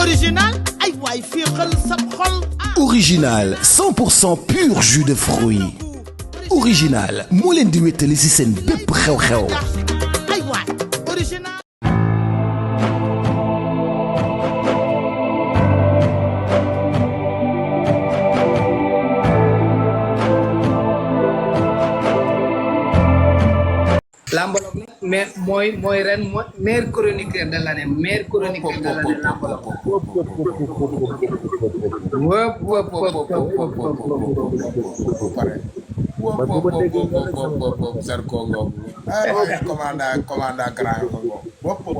original ay waay féexal sa xol. Original 100% pur jus de fruits. Original moo leen di wéttali ci seen bépp xew-xew. ay waay original. Lambolok nag mooy ren meilleur chroniqueur de l'année meilleur chroniqueur de l'année Lambolok. wëpp Zarko ngoogu ay commanda grand ngoogu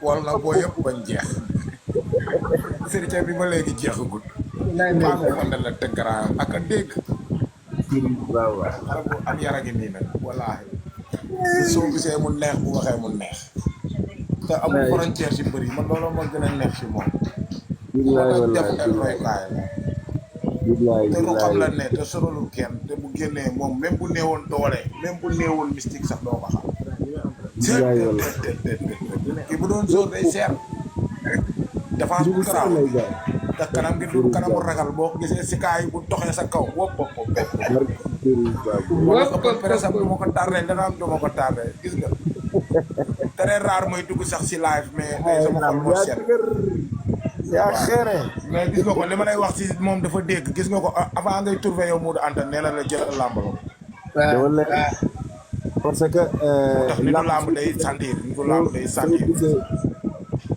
wol na boo yëpp bañ jeex sëriñ bi ba léegi jeexagul maa ngi fond la te grand ak a dégg xale bu am yara gi nii nag wallaahi soo gisee mu neex bu waxee mu neex te amul frontière si bëri man loolu moo gën a neex si moom def roykaay la te lu xam la ne te sorolul kenn te bu génnee moom même bu néewoon doole même bu néewoon mystique sax doo ko xam kii bu doon jour day seer défense bu garaaw te kanam gi du kanamu ragal boo gisee si kaay bu doxee sa kaw wopp par exemple du ma ko tardé dana am du ma ko tardé gis nga très rare mooy dugg sax si live mais day sama xol moo seet yaa xeere mais gis nga ko li ma lay wax si moom dafa dégg gis nga ko avant ngay trouvé yow Modou Anta nee na la jëlal Lambolok parce que tax nitu lamb day sentir nitu lamb day sentir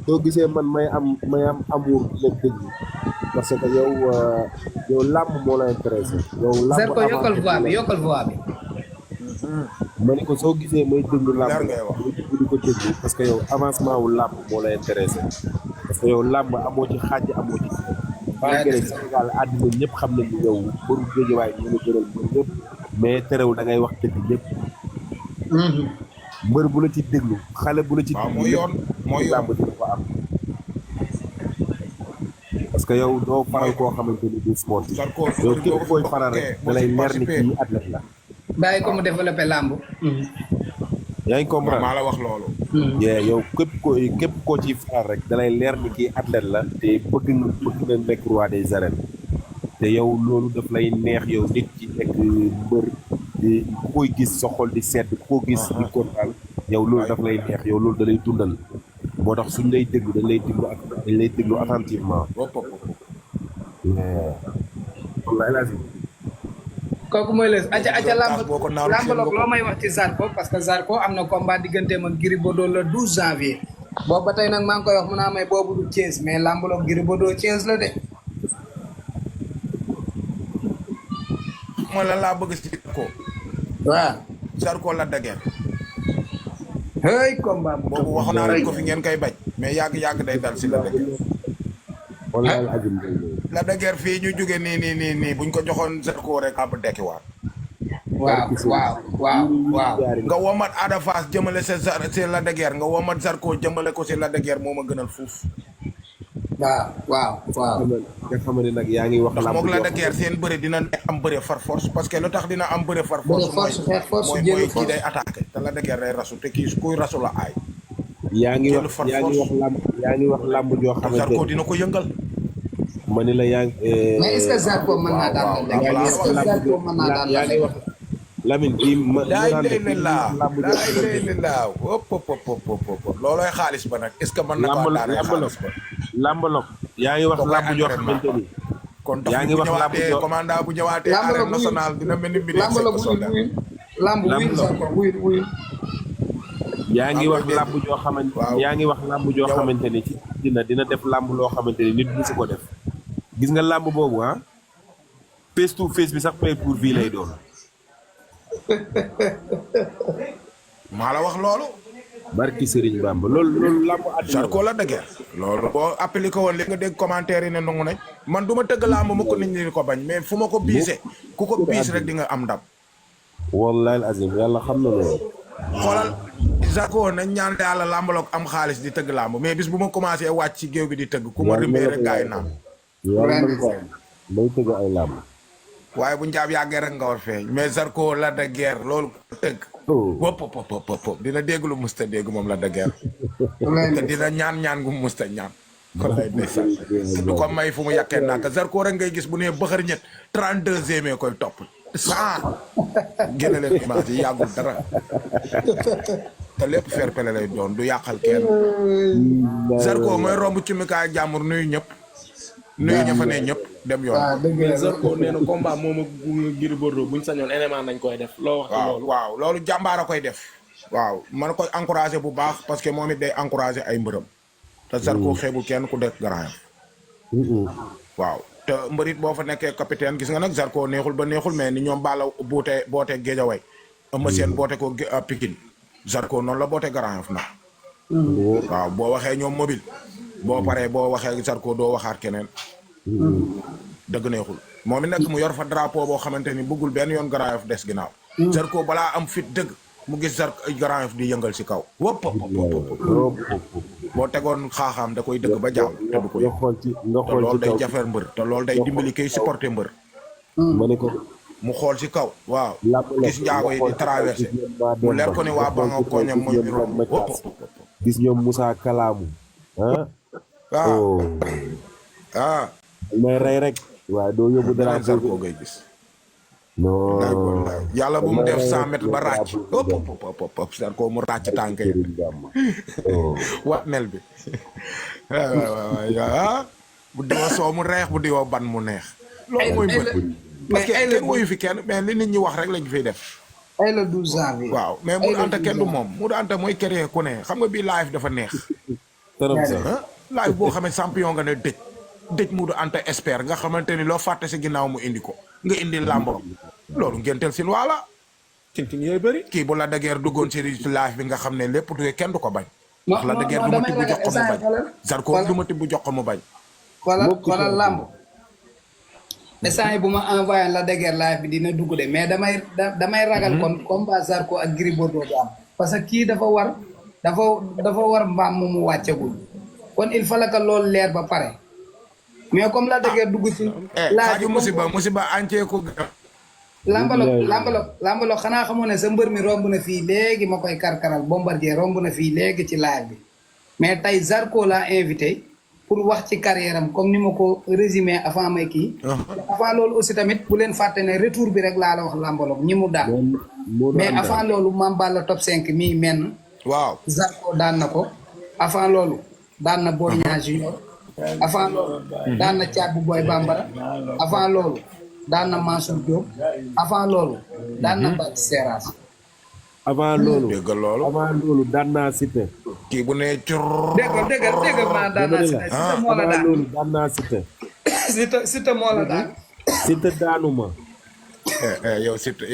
soo gisee man may am amour la dëgg parce que yow làmb moo la intéressé yow làmb Zarko yokkal voix bi ma ne ko soo gisee may déglu làmb di ko déglu parce que yow avancement wu làmb moo la intéressé parce que yow làmb amoo ci xaaj amoo ci malgré Sénégal àddina ñëpp xam nañ ni yow bëru Géejawaay ñu la gënal mbër ñëpp mais terewul da ngay wax dëgg ñëpp mbër bu la ci déglu xale bu la ci déglu mooy làmb dina ko am parce que yow doo faral koo xamante ni du sportif yow képp koy faral rek da lay leer ni kii athlète la bàyyi ko mu développé làmb yaa ngi comprendre maa la wax loolu yow képp koo ciy faral rek da lay leer ni kii athlète la te bëgg na nekk roi des arènes te yow loolu daf lay neex yow nit ci nekk mbër ku koy gis sa xol di sedd ku ko gis di kontaan yow loolu daf lay neex yow loolu da lay dundal moo tax suñ lay déglu dañ lay déglu attentivement kooku mooy les aca Lambolok loo may wax ci Zarko parce que Zarko am na combat digganteem ak Gris Bordeaux le 12 janvier boobu ba tey nag maa ngi koy wax mun naa may boobu du Thiès mais Lambolok Gris Bordeaux Thiès la de mooy lan laa bëgg si ko waaw Zarko la daguère hey combat boobu waxoon naa leen ko fi ngeen koy bañ mais yàgg day dal si la daguère la daguère fii ñu jóge nii buñ ko joxoon Zarko rek ab dekkiwaat waaw nga womat Ada Fass jëmale si la daguère nga womat Zarko jëmale ko si la daguère moo ma gënal fuuf waaw nga xam ne nag yaa ngi wax ndax moom la daguère seen bëre dina am bëre far force parce que lu tax dina am bëre far force mooy kii day attaqué te la daguère day rasu te kii kuy rasu la aay yaa ngi wax làmb joo xamante Zarko dina ko yëngal ma ni la yaa ngi mais est-ce que Zarko mën naa daan yaa ngi wax Lamine kii daay léeg-léeg laaw loolooy xaalis ba nag est-ce que mën na ko daanee xaalis ba Lambolok yaa ngi wax làmb joo xamante ni kon yaa ngi wax làmb joo commandant bu ñëwaatee arène nationale dina mel ni mbir yaa ngi wax làmb joo xamante yaa ngi wax làmb joo xamante ni ci dina def làmb loo xamante ni nit musu ko def gis nga làmb boobu face to face bi sax pay pour vie lay doon maa la wax loolu barki Serigne Bamba loolu làmb àddina Zarko la daguère loolu boo appliqué woon li nga dégg commentaire yi ne nangu nañ man du ma tëgg làmb ma ko nit ñi ko bañ mais fu ma ko biise ku ko biis rek di nga am ndam wallahi azim yàlla xam na loolu xoolal Zarko nañ ñaan yàlla Lambolok am xaalis di tëgg làmb mais bis bu ma commencé wàcc ci géew bi di tëgg ku ma rimbee rek gaa yi naam day tëgg ay làmb waaye bu njaab yàggee rek nga war feeñ mais Zarko la daguère loolu tëgg wop dina dégg lu musta dégg moom la daguère te dina ñaan gu musta ñaan kon lay ndeysaan du ko may fu mu yàkkee naaka Zarko rek ngay gis bu nee bëxër ñett 32e koy topp 100 génne leen image yi yàggul dara te lépp fair play lay doon du yàqal kenn Zarko mooy romb ci mikaay jàmbur nuyu ñëpp nuyu ña fa ne ñëpp dem yoon. waaw dëgg la mais Zarko nee na combat moom ak Gris Bordeaux buñ sañoon élément nañ koy def. loo wax ci loolu waaw loolu jàmbaar a koy def. waaw man koy encouragé bu baax parce que moom it day encouragé ay mbërëm. te Zarko xeebul kenn ku def Grand Yoff. waaw te mbërit boo fa nekkee capitaine gis nga nag Zarko neexul ba neexul mais ni ñoom Balla bootee Guédiawaye. Eumeu Sène boote ko Pikine. Zarko noonu la boote Grand Yoff nag. waaw boo waxee ñoom mobile. boo paree boo waxee Zarko doo waxaat keneen. dëgg neexul moom it nag mu yor fa drapeau boo xamante ni bëggul benn yoon Grand Yoff des ginnaaw. Zarko balaa am fit dëgg mu gis Grand Yoff di yëngal si kaw. wópp boo tegoon xaaxaam da koy dëgg ba jàll te du ko yëg. te loolu day jafeer mbër te loolu day dimbali kay supporter mbër. ma ne ko mu xool si kaw waaw gis njaago yi di traversé mu leer ko ni waa ba nga koñam mooy romb wópp gis ñoom Moussa Kalaamu ah may rey rek waaye doo yóbbu dara Zarko ngay gis non yàlla bu mu def 100 mètres ba ràcc hop Zarko mu ràcc tànk yi wat nel bi bu diwa soo mu reex bu diwa ban mu neex loolu mooy mbër parce que kenn woyu fi kenn mais li nit ñi wax rek lañ fiy def ay le 12 janvier waaw mais mu anta kenn du moom mu anta mooy créer ku ne xam nga bii live dafa neex live boo xamee champion nga ne dëj mu du anta expert nga xamante ni loo fàtte si ginnaaw mu indi ko nga indi làmbo loolu ngenteel sin waala ting yooyu bëri kii bu la dageer duggoon si live bi nga xam ne lépp du kenn du ko bañ wax la dageer du ma tibb jox ko mu bañ Zarko du ma tibb jox ko mu bañ xoolal làmb instant yi bu ma envoyé la dageer live bi dina dugg de mais damay ragal kon combat Zarko ak Gris Bordeaux du am parce que kii dafa war mbaam mu wàccagul kon il fallait que loolu leer ba pare mais comme la dëgg dugg ci. laaj musiba àncee ko. lambalo xanaa xamoo ne sa mbër mi romb na fii léegi ma koy karkaral Bombardier romb na fii léegi ci live bi mais tey Zarko laa invité pour wax ci carrière am comme ni ma ko résumé avant may kii. avant loolu aussi tamit bu leen fàtte ne retour bi rek laa la wax lambalo ñi mu daan. mais avant loolu Mame Balla top 5 mii menn. waaw Zarko daan na ko avant loolu daan na Boy Niang Junior avant loolu daan na Thiat bu Boy Bambara avant loolu daan na Mansour Diop avant loolu daan na Bathie Seras avant loolu dégg loolu avant loolu daan naa Cité kii bu ne cur dégg maa daan naa Cité moo la daan loolu daan naa Cité Cité moo la daan Cité daanuma yow Cité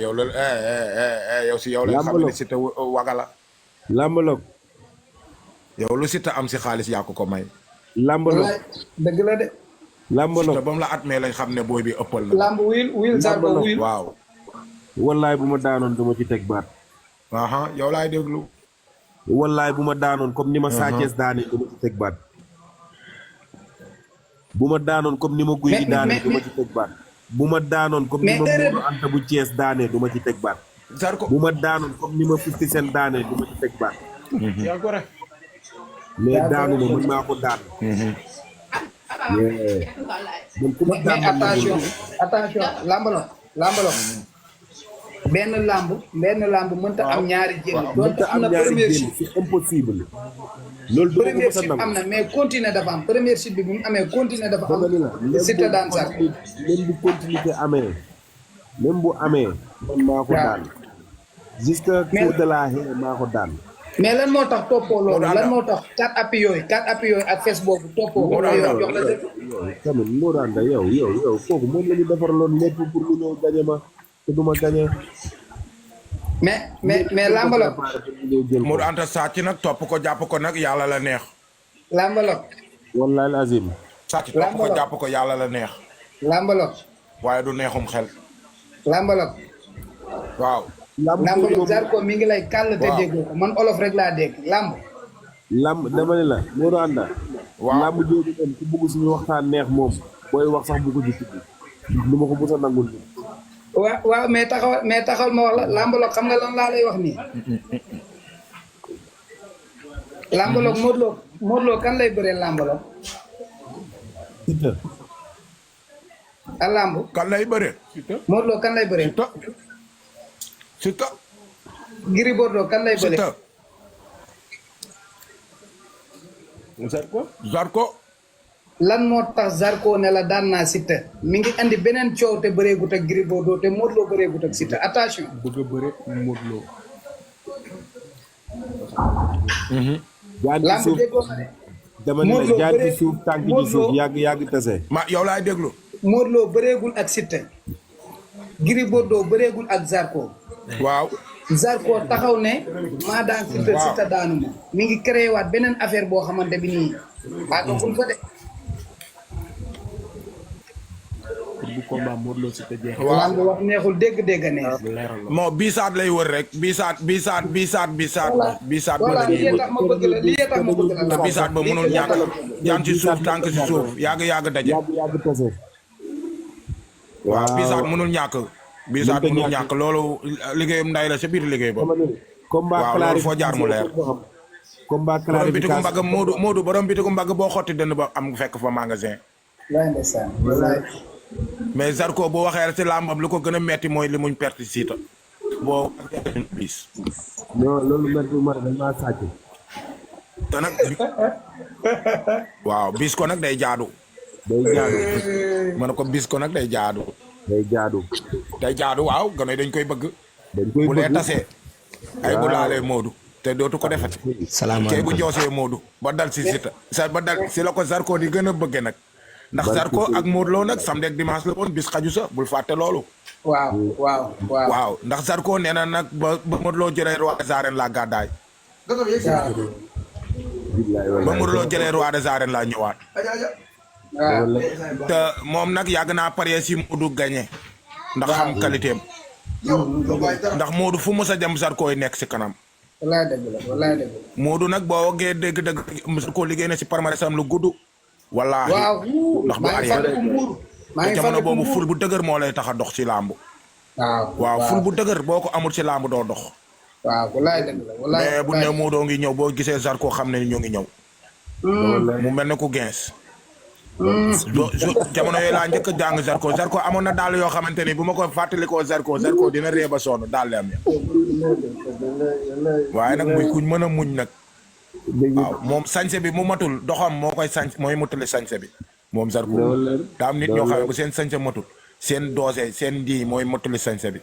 yow loolu yow si yow la xam ne Cité wagala lambalog yow lu Cité am si xaalis yaa ko may lambalog dëgg la de lambalog te ba mu la atmee lañ xam ne booy bi ëppal na lamb wil Zarko wil waaw wallaay bu ma daanoon duma ci teg baat aha yow laay déglu wallaay bu ma daanoon comme ni ma Sa Thiès daane duma ci teg baat bu ma daanoon comme ni ma Guy gi daane duma ci teg baat bu ma daanoon comme ni ma Modou Anta bu Thiès daane duma ci teg baat Zarko bu ma daanoon comme ni ma 50 Cent daane duma ci teg baat yaa ko rek mais daanu ma mën maa ko daan man ku ma daan mais attention lambalo benn lamb mënta am ñaari jël doonte am na première chute c'est impossible loolu du première chute am na mais continuer dafa am première chute bi bu mu amee continuer dafa am Cité daan Zarko même bu continuité amee même bu amee man maa ko daan jusqu'à cour de la haie maa ko daan mais lan moo tax toppoo loolu lan moo tax 4 appuis yooyu ak Facebook toppoo ko yow jox la dëgg tamit moo daan da yow kooku moom la ñu defaraloon lépp pour mu ñëw gañe ma te du ma gañe mais lambalo Modou Anta sàcc nag topp ko jàpp ko nag yàlla la neex lambalo wallahi lazim sàcc topp ko jàpp ko yàlla la neex lambalo waaye du neexum xel lambalo waaw lambalo Zarko mi ngi lay kàll te déggoo ko man olof rek laa dégg lamb dama ne la Modou Anta waaw lamb jooju moom ku bëgg suñu waxtaan neex moom booy wax sax bu ko ci tudd lu ma ko mos a nangul ni waaw mais taxawal ma wax la lambaloog xam nga lan laa lay wax nii lambaloog Modou Lo kan lay bëree làmb la. Siteu. a làmb. kan lay bëree. Modou Lo kan lay bëree. Siteu. Gris Bordeaux kan lay bëree. Siteu. Zarko. lan moo tax Zarko ne la daan naa Siteu mi ngi andi beneen coow te bëreegut ak Gris Bordeaux te Modou Lo bëreegut ak Siteu attention. bëgg a bëre Modou Lo. jaan ci làmb suuf déggoo ma ne. dama ne la jaan ci suuf tànk ci suuf yàgg tase. ma yow laay déglu. Modou Lo bëreegul ak Siteu. Gris Bordeaux bëreegul ak Zarko. waaw. Zarko taxaw ne maa daan Siteu Siteu daanu ma mi ngi créé waat beneen affaire boo xamante bi nii àggagul fa de. pour bu combat Modou Lo Siteu jeex. waaw lamb wax neexul dégg-dégg a neex. moo biisaat lay wër rek biisaat. voilà lii tax ma bëgg la lii tax ma bëgg la. te biisaat ba mënul ñàkk jaan ci suuf tànk ci suuf yàgg daje. yàgg tase. waaw biisaat mënul ñàkk. biisaat mënul ñàkk loolu liggéeyam nday la sa biir liggéey ba. combat waaw loolu foo jaar mu leer. combat borom bitiku clarification mbagg Modou borom bitiku mbagg boo xotti dënn ba am fekk fa magasin. wallaay ndeysaan wallaay. mais Zarko boo waxee ci làmbam lu ko gën a metti mooy li muñ perte Siteu boo bis. non loolu metti ma dañ maa sàcc. te nag waaw bis ko nag day jaadu. day jaadu. ma ne ko bis ko nag day jaadu. day jaadu. day jaadu waaw gone dañ koy bëgg. dañ koy bu lee bëgg. tasee. ay bu laalee Modou. te dootu ko defati. kay salaamaaleykum bu joosee Modou. ba dal si Siteu ba dal si la ko Zarko di gën a bëgge nag. ndax Zarko ak Modou Lo nag samedi ak dimanche la woon bis xaju sa bul fàtte loolu. waaw. ndax Zarko nee na nag ba Modou Lo jëlee roi des arènes la gàddaay. ba Modou Lo jëlee roi des arènes la ñëwaat. waaw. te moom nag yàgg naa parier si Modou gagné. ndax xam qualité am. ndax Modou fu mës a dem Zarko yi nekk si kanam. wallaay dëgg la wallaay dëgg la. Modou nag boo wagee dëgg Zarko liggéey na si palmarèsam lu gudd. wallaahi waaw. ndax bu maa ngi arrière fàttaliku Mbour. maa te ngi jamono fàttaliku boobu Mbour. ful bu dëgër moo lay tax a dox ci làmb. waaw ful bu dëgër boo ko amul ci làmb doo dox. waaw wallaay dëgg la wallaay. mais bu ne Modou ngi ñëw boo gisee Zarko xam ne ñoo ngi ñëw. mu mel ne ku gens. jamono yooyu laa njëkk a jàng Zarko amoon na daal yoo xamante ni bu ma ko fàttalikoo Zarko dina ree ba sonn daal am ya waaye nag muy kuñ mën a muñ nag. waaw moom sañse bi mu matul doxam moo koy sañse mooy mutali sañse bi moom Zarko daa am nit ñoo xam ne bu seen sañse matul seen doose seen di mooy mutali sañse bi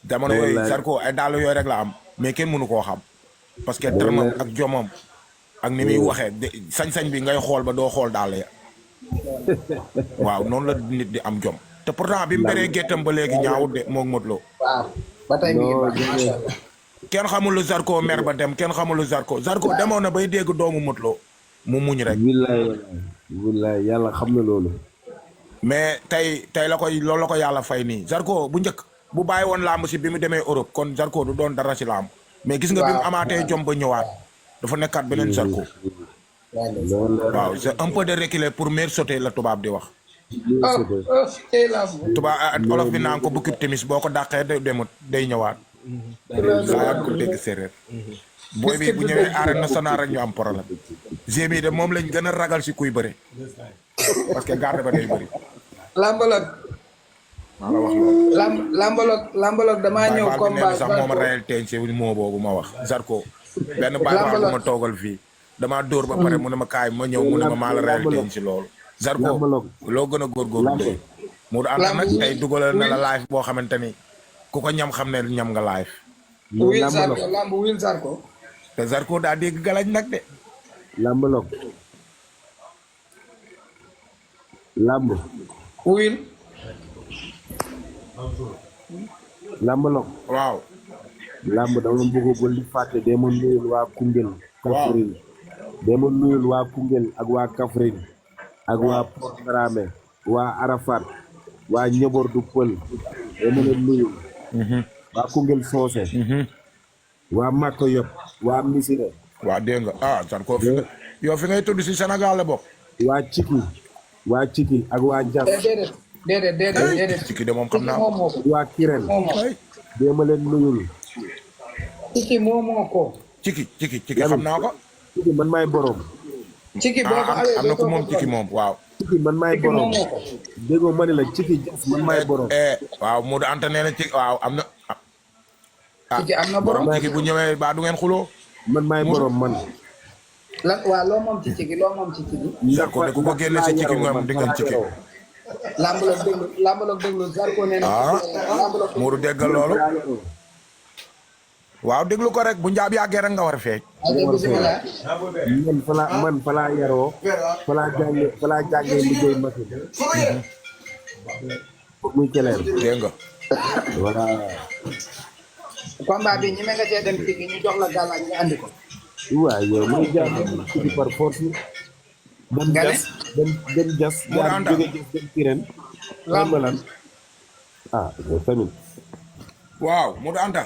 jamono yooyu Zarko ay daal yooyu rek la am mais kenn mënu koo xam parce que termam ak jomam ak ni muy waxee sañ-sañ bi ngay xool ba doo xool daal ya waaw noonu la nit di am jom te pourtant bi mu bëree géttam ba léegi ñaawut de moom Modou Lo waaw ba tey mi ngi baax macha allah. kenn xamul lu Zarko mer ba dem kenn xamul lu Zarko demoon na bay dégg doomu Modou Lo mu muñ rek. willaay yàlla xam na loolu. mais tey loolu la ko yàlla fay nii Zarko bu njëkk bu bàyyi woon làmb si bi mu demee Europe kon Zarko du doon dara si làmb mais gis nga bi mu amaatee jom ba ñëwaat dafa nekkaat beneen Zarko. waaw c'est un peu de reculer pour mieux sauter la tubaab di wax. tubaab olof bi naan ko bukkib timis boo ko dàqee demut day ñëwaat. saa yaa ko dégg séeréer. booy bi bu ñëwee arène nationale rek ñu am problème. GMI de moom lañ gën a ragal si kuy bëre. parce que garde ba day bëri. Lambalog. maa la wax loolu. Lambalog damaa ñëw combat sax moom reyal teeñ si moo boobu ma wax Zarko. benn baay wax bu ma toogal fii. damaa dóor ba pare mu ne ma kaay ma ñëw mu ne ma maa la reyal teeñ si loolu. Zarko loo gën a góorgóorlu tey. mu ànd nag tey dugalal na la live boo xamante ni ku ko ñam xam ne ñam nga live. Wil Zarko. te Zarko daa dégg galañ nag de. Lambalog. Lamb. Wil. Lambalog. waaw. Lamb dama bëgg bu li fàtte dama nuyul waa Koungheul. Kaffrine dama nuyul waa Koungheul ak waa Kaffrine ak waa Port Dramé waa Arafat waa Ñebor du Pël dama leen nuyul. waa Koungheul Socé. waa Maka Yop waa Missiré. waa dégg nga Zarko fi nga yow fi ngay tudd si Sénégal la bokk. waa Ciki ak waa Dias. déedéet. Ciki de moom xam naa waa Kirel. dama leen nuyul. Ciki moomoo ko. Ciki xam naa ko. Ciki man maay borom. ciki boo ko awee am na ku moom ciki moom waaw. ciki man maay ciki borom moom moo ko. déggoo ma ne la ciki jas man maay borom. waaw Modou Anta nee na ci waaw am na. ciki am na borom. ciki bu ñëwee ba du ngeen xuloo. man maay borom man. lan waaw loo moom ci ciki loo moom ci ciki. Zarko de ku ko génne si ciki moom di ngeen ciki. lambaloog déglu Zarko nee na. Modou déggal loolu. waaw déglu ko rek bu njaab yàggee rek nga war a feeñ. man falaa yaroo falaa jàngee liggéey machine muy keleel dégg nga. voilà. combat bi ñi nga cee dem tigi ñu jox la gàllaaj nga andi ko. waaw yow muy jàng ci par force dem jas jaar jóge jas dem Kirène lan tamit waaw Modou Anta.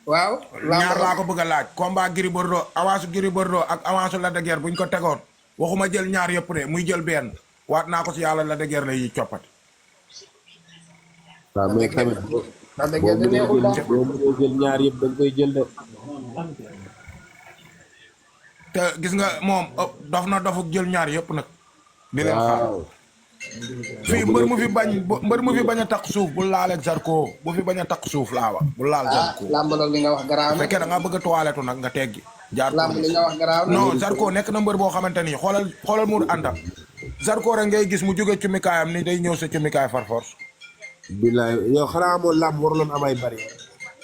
waaw ñaar laa ko bëgg a laaj combat Gris Bordeaux avance Gris Bordeaux ak avance Lac de Guiers buñ ko tegoon waxuma jël ñaar yëpp de muy jël benn waat naa ko si yàlla Lac de Guiers la yi coppati. waaw mais tamit boo mënee jël ñaar yëpp da nga koy jël de. te gis nga moom dof na dofuk jël ñaar yëpp nag. di leen xaar fii mbër mu fi bañ a takk suuf bu laaleeg Zarko bu fi bañ a takk suuf laa wax bu laal Zarko. lambaloog li nga wax garaaw na. bu fekkee da ngaa bëgg a toiletu nag nga teggi. jaar lamb li nga wax garaaw na. non Zarko nekk na mbër boo xamante ni xoolal Modou Anta Zarko rek ngay gis mu jóge ci mikaayam ni day ñëw sa ci mikaay far force. bilaay yow xanaa amoon làmb waruloon am ay bari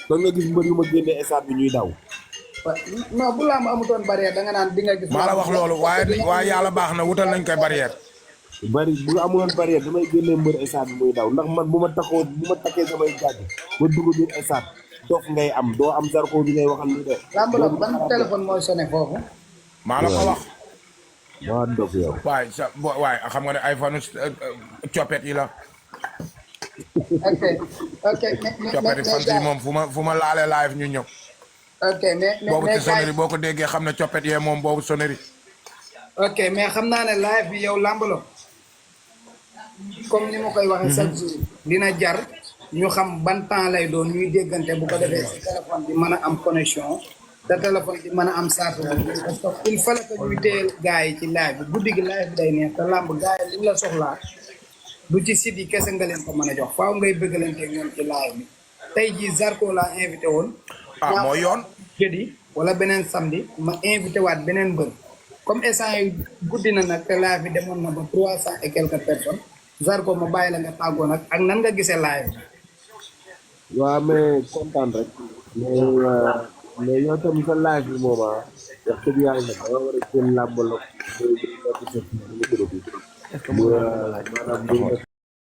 kon nga gis mbër yu ma génnee stade bi ñuy daw. non bu làmb amutoon barrière da nga naan di nga gis. maa la wax loolu waaye yàlla baax na wutal nañ koy barrière. bari bu amuloon barrière damay génnee mbër stade bi muy daw ndax man bu ma takkee samay gàjj ba dugg biir stade dof ngay am doo am Zarko bi ngay waxal ni de. làmb la ban téléphone mooy sonné foofu. maa la ko wax. waa dof yow. waaye xam nga ne iPhone coppet yi la. ok coppet yi fan yi moom fu ma laalee live ñu ñëw. ok boobu ci sonnerie boo ko déggee xam ne coppet yee moom boobu sonnerie. ok mais xam naa ne live bi yow làmbalo comme ni ma koy waxee chaque jour dina jar ñu xam ban temps lay doon ñuy déggante bu ko defee si téléphone bi mën a am connexion te téléphone bi mën a am charge parce que il fallait que ñuy téye gars yi ci live bi guddi gi live bi day neex te làmb gars yi liñ la soxlaa du ci site yi kese nga leen ko mën a jox faaw ngay bëggalante ñoom ci live bi tey jii Zarko laa invité woon. mooy yoon. jeudi wala beneen samedi ma invité waat beneen mbër comme instant yi guddi na nag te live bi demoon na ba 300 et quelques personnes Zarko ma bàyyi la nga tàggoo nag ak nan nga gisee live bi. waaw mais kontaan rek mais yow tamit sa live bi moom wax dëgg yàlla nag danga war a jël làmbaloog maanaam